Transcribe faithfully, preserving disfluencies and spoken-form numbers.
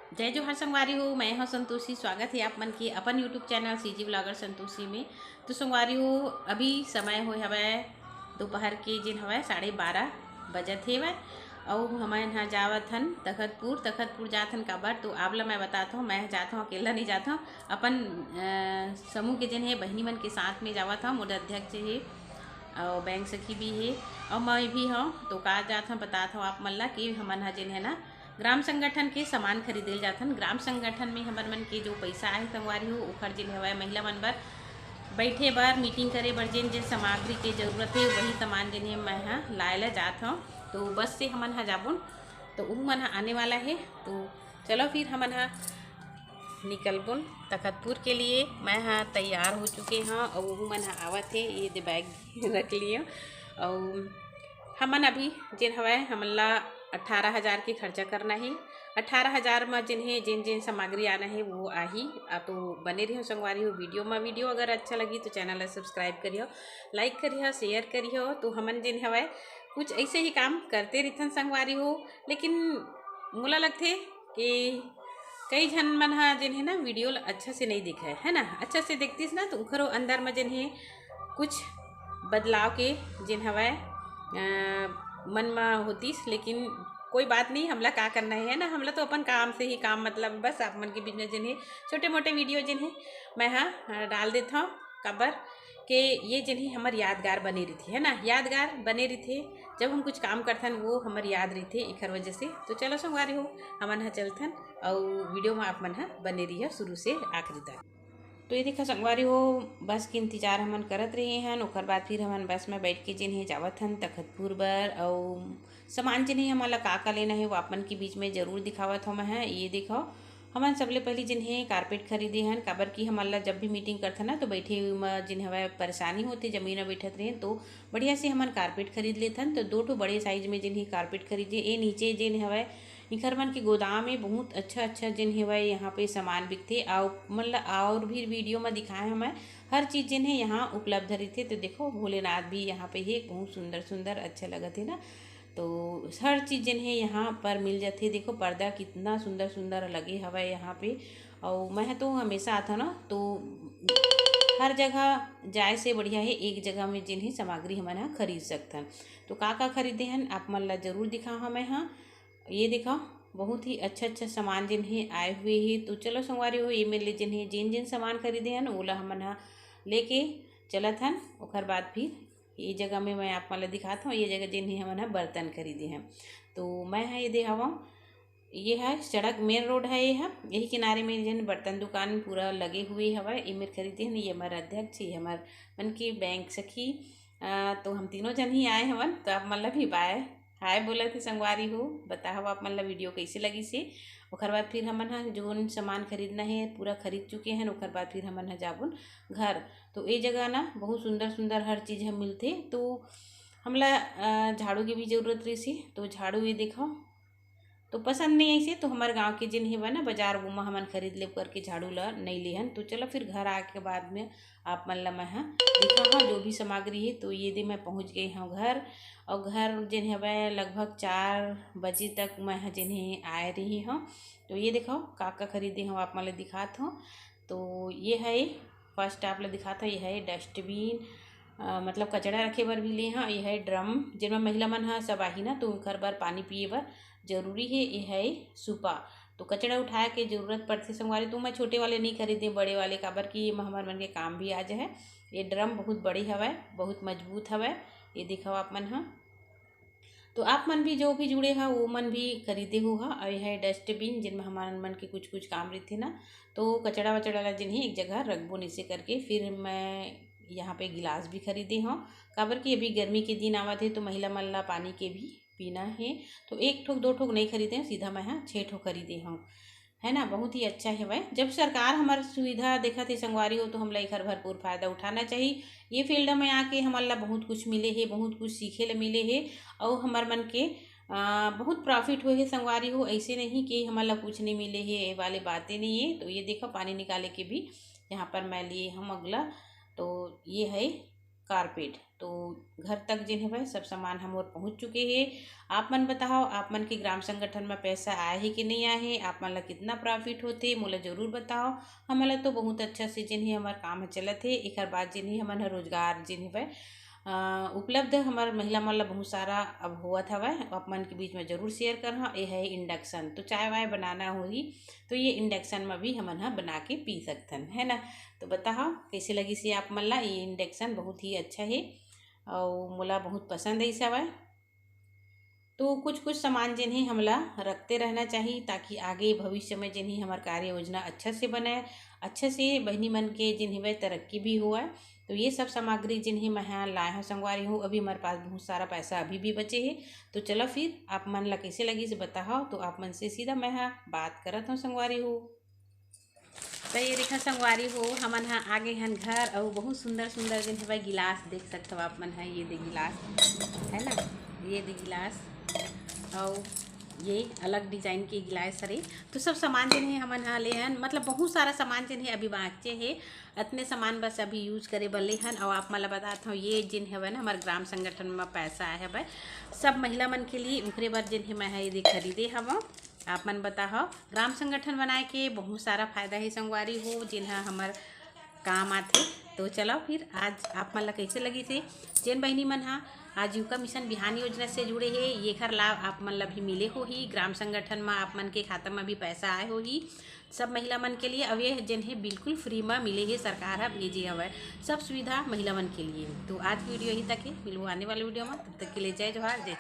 जय जोहार संगवारी हो, मैं हूँ संतोषी। स्वागत है आप मन के अपन YouTube channel CG blogger Santoshi में। तो संगवारी हो, अभी समय होय हवय दोपहर के, जेन हवय साढ़े बारह बजत हेवय। अउ हमन ह जावत हन तखतपुर। तखतपुर जात हन काबर, तो आप ला मैं बतात हूँ, मैं जात हूँ, अकेला नहीं जात हूँ, अपन अ, समूह के जेन हे बहिनी मन के साथ में जावत हूँ। मोर अध्यक्ष हे अउ बैंक सखी भी हे अउ मैं भी हूँ। तो का जात हूँ, बतात हूँ आप मन ला कि हमन ह जेन है ना, ग्राम संगठन के सामान खरीदे ल जाथन। ग्राम संगठन में हमर मन के जो पैसा आहे संगवारी हो, ओखर जेन हवय महिला मन बर बैठे बर, मीटिंग करे बर जेन जेन सामग्री के जरूरत हे, वही सामान जेन हे मैं ह लाए ला जात हूँ। तो बस से हमन ह जाबुन, तो उहू मन ह आने वाला हे। तो चलो फिर हमन ह निकलबुन तखतपुर के लिए। मैं ह तैयार हो चुके हूँ अउ उहू मन ह आवत हे। ये दे बैग रख लिए अउ हमन अभी जेन हवय, हमन ला अठारह हजार के खर्चा करना ही। अठारह हजार म जेन हे, जेन जेन सामग्री आना हे, वो आही। आ तो बने रहियो संगवारी हो वीडियो म। वीडियो अगर अच्छा लगी तो चैनल ला सब्सक्राइब करियो, लाइक करियो, शेयर करियो। तो हमन जेन हवय कुछ ऐसे ही काम करते रहिथन संगवारी हो, लेकिन मोला लगथे कि कई झन मन ह जेन हे ना, वीडियो ला अच्छा से नहीं देखय, है ना। अच्छा से देखतीस ना तो उखरो अंदर म जेन हे कुछ बदलाव के जेन हवय अ, मन म होतीस, लेकिन कोई बात नहीं, हमला का करना है, है ना। हमला तो अपन काम से ही काम मतलब, बस आप मन के बीच में जेन हे छोटे मोटे वीडियो जेन हे मैं ह अ, डाल देत हूँ। काबर के ये जेन हे हमर यादगार बने रहिथे, है ना, यादगार बने रहिथे। जब हम कुछ काम करथन, वो हमर याद रहिथे, एखर वजह से। तो चलो संगवारी हो, हमन ह चलथन अउ वीडियो म आप मन ह बने रहिया शुरू से आखिरी तक। तो ये देखा संगवारी हो, बस के इंतजार हमन करत रहे हन। ओकर बाद फिर हमन बस में बैठ के जेन हे जावत हन तखतपुर बर। अउ सामान जेन हे हमन ला का का लेना हे, वो आप मन के बीच में जरूर दिखावत हव मैं ह। ये देखो, हमन सबले पहली जेन हे कारपेट खरीदे हन, काबर कि हमन ला जब भी मीटिंग करथन ना, तो बैठे म जेन हवय परेशानी होथे, जमीन म बैठत रहेन, तो बढ़िया से हमन कारपेट खरीद लेथन। तो दो ठो बड़े साइज में जेन हे कारपेट खरीदे। ए नीचे जेन हवय इखर मन के गोदाम ए, बहुत अच्छा अच्छा जेन हेवय यहाँ पे सामान बिकथे। अउ मन ला और भी वीडियो म दिखाए हवं मैं, हर चीज जेन हे यहाँ उपलब्ध रहिथे। तो देखो भोलेनाथ भी यहाँ पे हे, बहुत सुंदर सुंदर अच्छा लगत हे ना। तो हर चीज जेन हे यहाँ पर मिल जाथे। देखो पर्दा कितना सुंदर सुंदर लगे हवय यहाँ पे। अउ मैं तो हमेशा आथव ना, तो हर जगह जाए से बढ़िया हे एक जगह में जेन हे सामग्री हमन ह खरीद सकथन। तो का का खरीदे हन आप मन ला जरूर दिखाहूँ मैं ह। ये देखा बहुत ही अच्छा अच्छा सामान जेन हे आए हुए हे। तो चलो संगवारी हो, ये मेर ले जेन हे जेन जेन सामान खरीदे हन ओला हमन ह लेके चलत हन। ओकर बाद फिर ये जगह में मैं आप मन ला दिखात हूँ, ये जगह जेन हे हमन ह बर्तन खरीदे हन। तो मैं ह ये दे हवं, ये है सड़क, मेन रोड है ये ह। यही किनारे में जेन बर्तन दुकान पूरा लगे हुए हवय, ये मेर खरीदे हन। ये हमर अध्यक्ष, ये हमर मन के बैंक सखी, अ, तो हम तीनों जन ही आए हवन। तो आप मन ला भी बाय हाय बोलत हे संगवारी हो। बताहव आप मन ला वीडियो कैसे लगिस हे। ओकर बाद फिर हमन ह जोन सामान खरीदना हे पूरा खरीद चुके हन। ओकर बाद फिर हमन ह जाबुन घर। तो ए जगह ना बहुत सुंदर सुंदर हर चीज ह मिलथे। तो हमला अ, झाड़ू के भी जरूरत रहिस हे, तो झाड़ू ये देखव तो पसंद नहीं आइस हे, तो हमर गांव के जेन हे बना बाजार, वो म हमन खरीद लेब करके झाड़ू ला नहीं लेहन। तो चलो फिर घर आके बाद में आप मन ला मैं ह दिखाहूँ जो भी सामग्री हे। तो ये दे मैं पहुँच गई हूँ घर, और घर जेन हवय लगभग चार बजे तक मैं ह जेन हे आए रही हूँ। तो ये देखो का का खरीदे हूँ, आप मन ला दिखात हूँ। तो ये है फर्स्ट आप ला दिखात हूँ, ये है डस्टबिन, अ, मतलब कचड़ा रखे बर भी ले हूँ। ये है ड्रम, जेमा महिला मन ह सब आही ना, तो उनकर बर पानी पिए बर जरूरी हे। ये है सुपा, तो कचड़ा उठाए के जरूरत पड़थे संगवारी। तो मैं छोटे वाले नहीं खरीदे, बड़े वाले, काबर कि ये म हमर मन के काम भी आ जाए। ये ड्रम बहुत बड़े हवय, बहुत मजबूत हवय। ये देखव आप मन ह। तो आप मन भी जो भी जुड़े हा, वो मन भी खरीदे हो हा। और ये है डस्टबिन, जिनमें हमार मन के कुछ कुछ काम रहिथे ना, तो कचड़ा वचड़ा ला जिन ही एक जगह रखबो, निसे करके फिर मैं यहाँ पे गिलास भी खरीदे हूँ, काबर कि अभी गर्मी के दिन आवत हे, तो महिला मन ला पानी के भी पीना हे। तो एक ठोक दो ठोक नहीं खरीदे हूँ, सीधा मैं हाँ छः ठोक खरीदे हूँ, है ना। बहुत ही अच्छा हेवय, जब सरकार हमार सुविधा देखत हे संगवारी हो, तो हमला एखर भरपूर फायदा उठाना चाहिए। ये फील्ड में आके हमन ला बहुत कुछ मिले हे, बहुत कुछ सीखे ला मिले हे, अउ हमर मन के आ, बहुत प्रॉफिट हुए हे संगवारी हो। ऐसे नहीं कि हमन ला कुछ नहीं मिले हे, ये वाले बातें नहीं है। तो ये देखो, पानी निकाले के भी यहाँ पर मैं लिए हम अगला। तो ये है कारपेट। तो घर तक जेन हवय सब सामान ह मोर पहुँच चुके हे। आप मन बताओ, आप मन के ग्राम संगठन म पैसा आए हे कि नहीं आए हे, आप मन ला कितना प्रॉफिट होथे, मोला जरूर बताओ। हमन ला तो बहुत अच्छा से जेन हे हमर काम ह चलत हे। एकर बाद जेन हे हमन ह रोजगार जेन हवय अ, उपलब्ध हमर महिला मन ला बहुत सारा अब होवत हवय, आप मन के बीच में जरूर शेयर करहूँ। ये है इंडक्शन, तो चाय वाय बनाना होही तो ये इंडक्शन में भी हमन ह बना के पी सकथन, है ना। तो बताओ कैसे लगिस हे आप मन ला ये इंडक्शन? बहुत ही अच्छा हे और मोला बहुत पसंद आइस हवय। तो कुछ कुछ सामान जेन हे हमला रखते रहना चाहिए, ताकि आगे भविष्य में जेन हे हमर कार्य योजना अच्छा से बने, अच्छा से बहिनी मन के जेन हवय तरक्की भी होवय। तो ये सब सामग्री जेन हे मैं ह लाए हूँ संगवारी हो। अभी हमारे पास बहुत सारा पैसा अभी भी बचे हे। तो चलो फिर आप मन ला कैसे लगिस बताओ। तो आप मन से सीधा मैं ह बात करत हूँ संगवारी हो। तो ये देखा संगवारी हो, हमन ह आ गे हन घर। अउ बहुत सुंदर सुंदर जेन हवय गिलास देख सकत हव आप मन ह, ये दे गिलास है ना, ये दे गिलास, अउ ये अलग डिजाइन के गिलास हरे। तो सब सामान जेन हे हमन ह ले हन, मतलब बहुत सारा सामान जेन हे अभी बाँचे हे, अतने सामान बस अभी यूज करे बर ले हन। अउ आप मन ल बतात हव, ये जेन हवय ना हमर ग्राम संगठन म पैसा आए हवय सब महिला मन के लिए, उखरे बर जेन हे मैं ह ये दे खरीदे हवं। आप मन बताओ, ग्राम संगठन बनाए के बहुत सारा फायदा हे संगवारी हो, जेन ह हमर काम आथे। तो चलो फिर आज आप मन ला कैसे लगिस हे, जेन बहिनी मन ह आजीविका मिशन बिहान योजना से जुड़े हे, येकर लाभ आप मन ला भी मिले होही। ग्राम संगठन म आप मन के खाता म भी पैसा आए होही सब महिला मन के लिए। अब ये जेन हे बिल्कुल फ्री म मिले हे, सरकार ह भेजे हवय सब सुविधा महिला मन के लिए। तो आज की वीडियो यही तक हे, मिलबो आने वाले वीडियो म, तब तक के लिए जय जोहार, जय